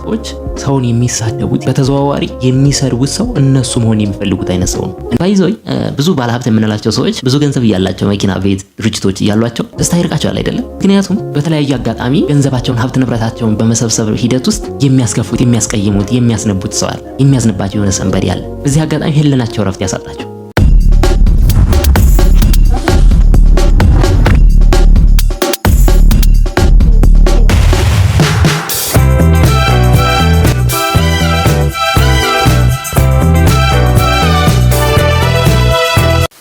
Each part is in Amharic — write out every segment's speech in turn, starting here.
ሰዎች ሰውን የሚሳደቡት በተዘዋዋሪ የሚሰድቡት ሰው እነሱ መሆን የሚፈልጉት አይነት ሰው ነው። By the way፣ ብዙ ባለሀብት የምንላቸው ሰዎች ብዙ ገንዘብ እያላቸው፣ መኪና፣ ቤት፣ ድርጅቶች እያሏቸው ደስታ ይርቃቸዋል አይደለም። ምክንያቱም በተለያየ አጋጣሚ ገንዘባቸውን፣ ሀብት ንብረታቸውን በመሰብሰብ ሂደት ውስጥ የሚያስከፉት፣ የሚያስቀይሙት፣ የሚያስነቡት ሰው አለ። የሚያዝንባቸው የሆነ somebody አለ። በዚህ አጋጣሚ ህሊናቸው ረፍት ያሳጣቸው።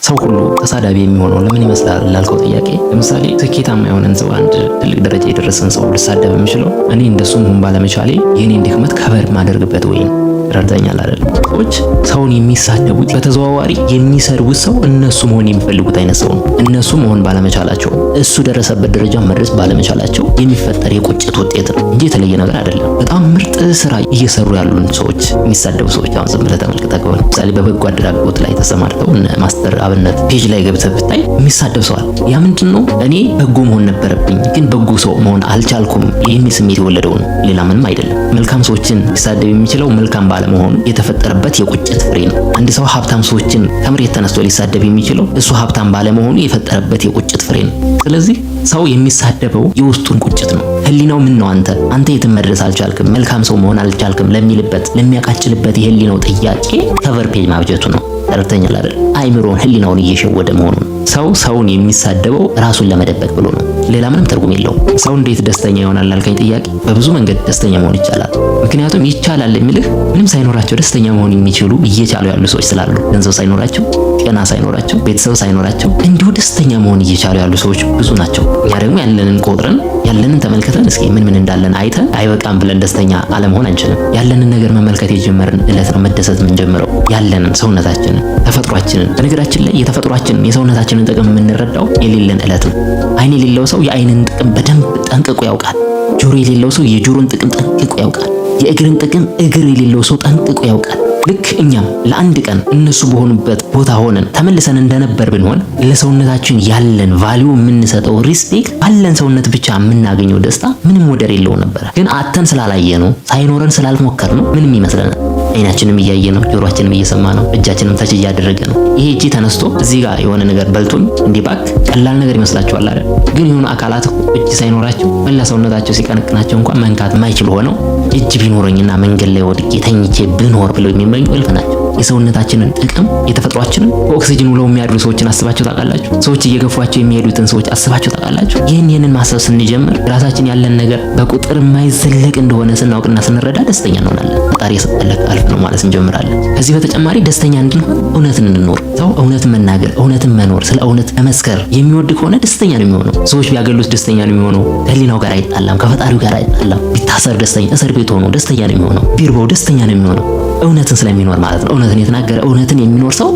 ሰው ሁሉ ተሳዳቢ የሚሆነው ለምን ይመስላል ላልከው ጥያቄ፣ ለምሳሌ ስኬታማ የሆነን ሰው፣ አንድ ትልቅ ደረጃ የደረሰን ሰው ልሳደብ የምችለው እኔ እንደሱ መሆን ባለመቻሌ የኔን ድክመት cover ማደርግበት ወይም ረድተኛል አይደል? ሰዎች ሰውን የሚሳደቡት በተዘዋዋሪ የሚሰድቡት ሰው እነሱ መሆን የሚፈልጉት አይነት ሰው ነው። እነሱ መሆን ባለመቻላቸው፣ እሱ ደረሰበት ደረጃ መድረስ ባለመቻላቸው የሚፈጠር የቁጭት ውጤት ነው እንጂ የተለየ ነገር አይደለም። በጣም ምርጥ ስራ እየሰሩ ያሉን ሰዎች የሚሳደቡ ሰዎች አሁን ዝም ብለህ ተመልክተህ ከሆነ፣ ለምሳሌ በበጎ አድራጎት ላይ ተሰማርተው እነ ማስተር አብነት page ላይ ገብተህ ብታይ የሚሳደብ ሰው አለ። ያ ምንድን ነው? እኔ በጎ መሆን ነበረብኝ ግን በጎ ሰው መሆን አልቻልኩም የሚል ስሜት የወለደው ነው። ሌላ ምንም አይደለም። መልካም ሰዎችን ሊሳደብ የሚችለው መልካም ባለመሆኑ የተፈጠረበት የቁጭት ፍሬ ነው። አንድ ሰው ሀብታም ሰዎችን ከመሬት ተነስቶ ሊሳደብ የሚችለው እሱ ሀብታም ባለመሆኑ የፈጠረበት የቁጭት ፍሬ ነው። ስለዚህ ሰው የሚሳደበው የውስጡን ቁጭት ነው። ህሊናው ምን ነው አንተ የትም መድረስ አልቻልክም፣ መልካም ሰው መሆን አልቻልክም ለሚልበት፣ ለሚያቃጭልበት የህሊናው ጥያቄ cover page ማብጀቱ ነው። ተረድተኛል አይደል? አይምሮን ህሊናውን እየሸወደ መሆኑ ነው። ሰው ሰውን የሚሳደበው ራሱን ለመደበቅ ብሎ ነው። ሌላ ምንም ትርጉም የለውም። ሰው እንዴት ደስተኛ ይሆናል ላልከኝ ጥያቄ፣ በብዙ መንገድ ደስተኛ መሆን ይቻላል። ምክንያቱም ይቻላል የሚልህ ምንም ሳይኖራቸው ደስተኛ መሆን የሚችሉ፣ እየቻሉ ያሉ ሰዎች ስላሉ፣ ገንዘብ ሳይኖራቸው፣ ጤና ሳይኖራቸው፣ ቤተሰብ ሳይኖራቸው እንዲሁ ደስተኛ መሆን እየቻሉ ያሉ ሰዎች ብዙ ናቸው። እኛ ደግሞ ያለንን ቆጥረን፣ ያለንን ተመልክተን፣ እስኪ ምን ምን እንዳለን አይተን አይበቃም ብለን ደስተኛ አለመሆን አንችልም። ያለንን ነገር መመልከት የጀመርን እለት ነው መደሰት የምንጀምረው። ያለንን ሰውነታችንን፣ ተፈጥሯችንን። በነገራችን ላይ የተፈጥሯችንን የሰውነታችንን ጥቅም የምንረዳው የሌለን እለት ነው። አይን የሌለው ሰው የአይንን ጥቅም በደንብ ጠንቅቆ ያውቃል። ጆሮ የሌለው ሰው የጆሮን ጥቅም ጠንቅቆ ያውቃል። የእግርን ጥቅም እግር የሌለው ሰው ጠንቅቆ ያውቃል። ልክ እኛም ለአንድ ቀን እነሱ በሆኑበት ቦታ ሆነን ተመልሰን እንደነበር ብንሆን ለሰውነታችን ያለን value፣ የምንሰጠው respect፣ ባለን ሰውነት ብቻ የምናገኘው ደስታ ምንም ወደር የለው ነበረ። ግን አጥተን ስላላየነው፣ ሳይኖረን ስላልሞከርነው ምንም ይመስለናል። አይናችንም እያየ ነው፣ ጆሮአችንም እየሰማ ነው፣ እጃችንም touch እያደረገ ነው። ይሄ እጅ ተነስቶ እዚህ ጋር የሆነ ነገር በልቶኝ እንዲህ ባክ ቀላል ነገር ይመስላችኋል አይደል? ግን የሆኑ አካላት እጅ ሳይኖራቸው መላ ሰውነታቸው ሲቀነቅናቸው እንኳን መንካት የማይችሉ ሆነው እጅ ቢኖረኝና መንገድ ላይ ወድቄ ተኝቼ ብኖር ብለው የሚመኙ እልፍ ናቸው። የሰውነታችንን ጥቅም፣ የተፈጥሯችንን፣ በኦክሲጅን ውለው የሚያድሩ ሰዎችን አስባቸው ታውቃላችሁ? ሰዎች እየገፏቸው የሚሄዱትን ሰዎች አስባቸው ታውቃላችሁ? ይህንን ማሰብ ስንጀምር፣ ራሳችን ያለን ነገር በቁጥር የማይዘለቅ እንደሆነ ስናውቅና ስንረዳ ደስተኛ እንሆናለን። ፈጣሪ የሰጠን ለካ አልፍ ነው ማለት እንጀምራለን። ከዚህ በተጨማሪ ደስተኛ እንድንሆን እውነትን እንኖር። ሰው እውነትን መናገር፣ እውነትን መኖር፣ ስለ እውነት መመስከር የሚወድ ከሆነ ደስተኛ ነው የሚሆነው። ሰዎች ቢያገሉት ደስተኛ ነው የሚሆነው። ከህሊናው ጋር አይጣላም፣ ከፈጣሪው ጋር አይጣላም። ቢታሰር ደስተኛ፣ እስር ቤት ሆኖ ደስተኛ ነው የሚሆነው። ቢርበው ደስተኛ ነው የሚሆነው። እውነትን ስለሚኖር ማለት ነው። እውነትን የተናገረ፣ እውነትን የሚኖር ሰው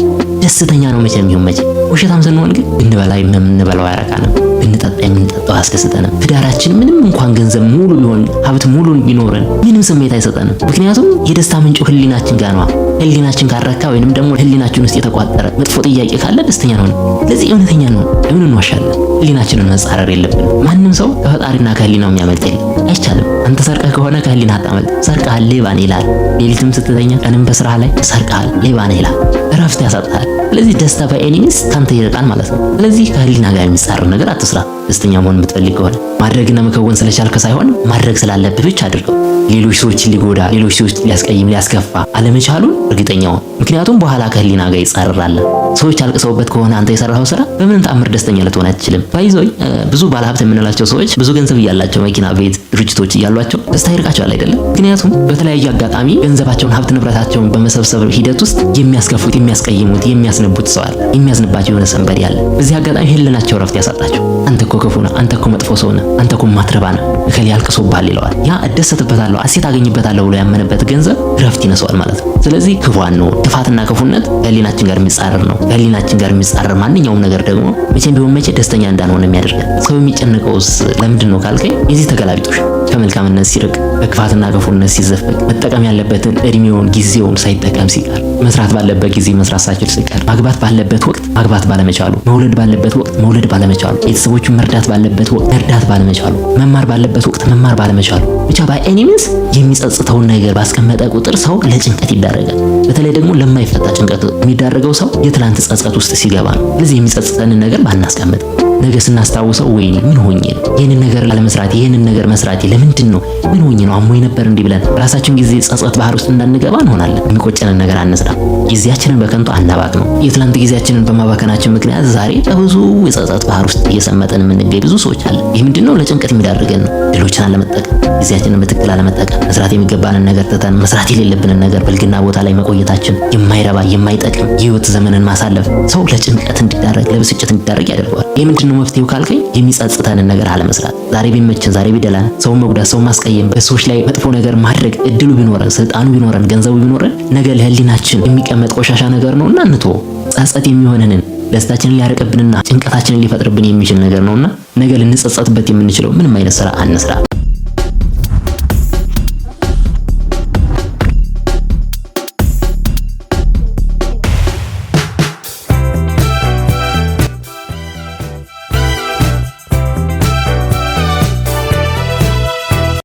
ደስተኛ ነው መቼም ይሁን መቼ። ውሸታም ስንሆን ግን ብንበላ የምንበላው አያረካንም፣ ብንጠጣ የምንጠጣው አያስደስተንም። ትዳራችን ምንም እንኳን ገንዘብ ሙሉ ቢሆን፣ ሀብት ሙሉ ቢኖረን ምንም ስሜት አይሰጠንም። ምክንያቱም የደስታ ምንጩ ህሊናችን ጋር ነው። ህሊናችን ካረካ ወይንም ደግሞ ህሊናችን ውስጥ የተቋጠረ መጥፎ ጥያቄ ካለ ደስተኛ ነው። ስለዚህ እውነተኛ ነው። ለምን እንዋሻለን? ህሊናችንን መጻረር የለብንም። ማንም ሰው ከፈጣሪና ከህሊናው የሚያመልጥ የለም። አይቻልም። አንተ ሰርቀህ ከሆነ ከህሊና አታመልጥ። ሰርቀሃል፣ ሌባ ነህ ይላል። ሌሊትም ስትተኛ፣ ቀንም በስራ ላይ ሰርቀሃል፣ ሌባ ነህ ይላል። እረፍት ያሳጣል። ስለዚህ ደስታ በ any means ካንተ ይርቃል ማለት ነው። ስለዚህ ከህሊና ጋር የሚጻረር ነገር አትስራ። ደስተኛ መሆን የምትፈልግ ከሆነ ማድረግና መከወን ስለቻልክ ሳይሆን ማድረግ ስላለብህ ብቻ አድርገው። ሌሎች ሰዎችን ሊጎዳ፣ ሌሎች ሰዎች ሊያስቀይም፣ ሊያስከፋ አለመቻሉን እርግጠኛ ሁን። ምክንያቱም በኋላ ከህሊና ጋር ይጻረራል። ሰዎች አልቅሰውበት ከሆነ አንተ የሰራኸው ስራ በምንም ተአምር ደስተኛ ልትሆን አትችልም። By the way፣ ብዙ ባለሀብት የምንላቸው ሰዎች ብዙ ገንዘብ እያላቸው፣ መኪና፣ ቤት፣ ድርጅቶች እያሏቸው ደስታ ይርቃቸዋል አይደለም። ምክንያቱም በተለያየ አጋጣሚ ገንዘባቸውን፣ ሀብት ንብረታቸውን በመሰብሰብ ሂደት ውስጥ የሚያስከፉት፣ የሚያስቀይሙት፣ የሚያስነቡት ሰው አለ። የሚያዝንባቸው የሆነ somebody አለ። በዚህ አጋጣሚ ህሊናቸው ረፍት ያሳጣቸው። አንተ እኮ ክፉ ነህ፣ አንተ እኮ መጥፎ ሰው ነህ፣ አንተ እኮ ማትረባ ነህ፣ እከሌ አልቅሶብሃል ይለዋል። ያ እደሰትበታለሁ፣ አሴት አገኝበታለሁ ብሎ ያመነበት ገንዘብ ረፍት ይነሳዋል ማለት ነው። ስለዚህ ክፉ አንሁን። ክፋትና ክፉነት ከህሊናችን ጋር የሚጻረር ነው። ከህሊናችን ጋር የሚጻረር ማንኛውም ነገር ደግሞ መቼም ቢሆን መቼ ደስተኛ እንዳንሆን የሚያደርገን። ሰው የሚጨነቀውስ ለምንድን ነው ካልከኝ የዚህ ተገላቢጦሽ። ከመልካምነት ሲርቅ፣ በክፋትና ክፉነት ሲዘፈቅ፣ መጠቀም ያለበትን እድሜውን ጊዜውን ሳይጠቀም ሲቀር፣ መስራት ባለበት ጊዜ መስራት ሳይችል ሲቀር፣ ማግባት ባለበት ወቅት ማግባት ባለመቻሉ፣ መውለድ ባለበት ወቅት መውለድ ባለመቻሉ፣ ቤተሰቦቹን መርዳት ባለበት ወቅት መርዳት ባለመቻሉ፣ መማር ባለበት ወቅት መማር ባለመቻሉ፣ ብቻ by any means የሚጸጽተውን ነገር ባስቀመጠ ቁጥር ሰው ለጭንቀት ይዳረጋል። በተለይ ደግሞ ለማይፈታ ጭንቀት የሚዳረገው ሰው የትላንት ጸጸት ውስጥ ሲገባ ነው። ስለዚህ የሚጸጽተንን ነገር ባናስቀምጥ፣ ነገ ስናስታውሰው ወይኔ ምን ሆኜ ነው ይህንን ነገር አለመስራቴ፣ ይህንን ነገር መስራቴ ለምንድን ነው፣ ምን ሆኜ ነው፣ አሞኝ ነበር እንዲህ ብለን ራሳችን ጊዜ ጸጸት ባህር ውስጥ እንዳንገባ እንሆናለን። የሚቆጨንን ነገር አንስራ። ጊዜያችንን በከንቱ አናባክነው። የትላንት ጊዜያችንን በማባከናችን ምክንያት ዛሬ በብዙ የጸጸት ባህር ውስጥ እየሰመጠን የምንገኝ ብዙ ሰዎች አለን። ይህ ምንድነው? ለጭንቀት የሚዳርገን ነው። ድሎችን አለመጠቀም፣ ጊዜያችንን በትክክል አለመጠቀም፣ መስራት የሚገባንን ነገር ትተን መስራት የሌለብንን ነገር ብልግና ቦታ ላይ መቆየታችን፣ የማይረባ የማይጠቅም የህይወት ዘመንን ማሳለፍ ሰው ለጭንቀት እንዲዳረግ፣ ለብስጭት እንዲዳረግ ያደርገዋል። ይህ ምንድነው መፍትሄው ካልከኝ የሚጸጽተንን ነገር አለመስራት። ዛሬ ቢመችን፣ ዛሬ ቢደላን፣ ሰውን መጉዳት፣ ሰውን ማስቀየም፣ በሰዎች ላይ መጥፎ ነገር ማድረግ እድሉ ቢኖረን፣ ስልጣኑ ቢኖረን፣ ገንዘቡ ቢኖረን ነገ ለህሊናችን የሚቀመጥ ቆሻሻ ነገር ነውና እንተወው። ጸጸት የሚሆነንን፣ ደስታችንን ሊያርቅብንና ጭንቀታችንን ሊፈጥርብን የሚችል ነገር ነውና ነገ ልንጸጸትበት የምንችለው ምንም አይነት ስራ አንስራ።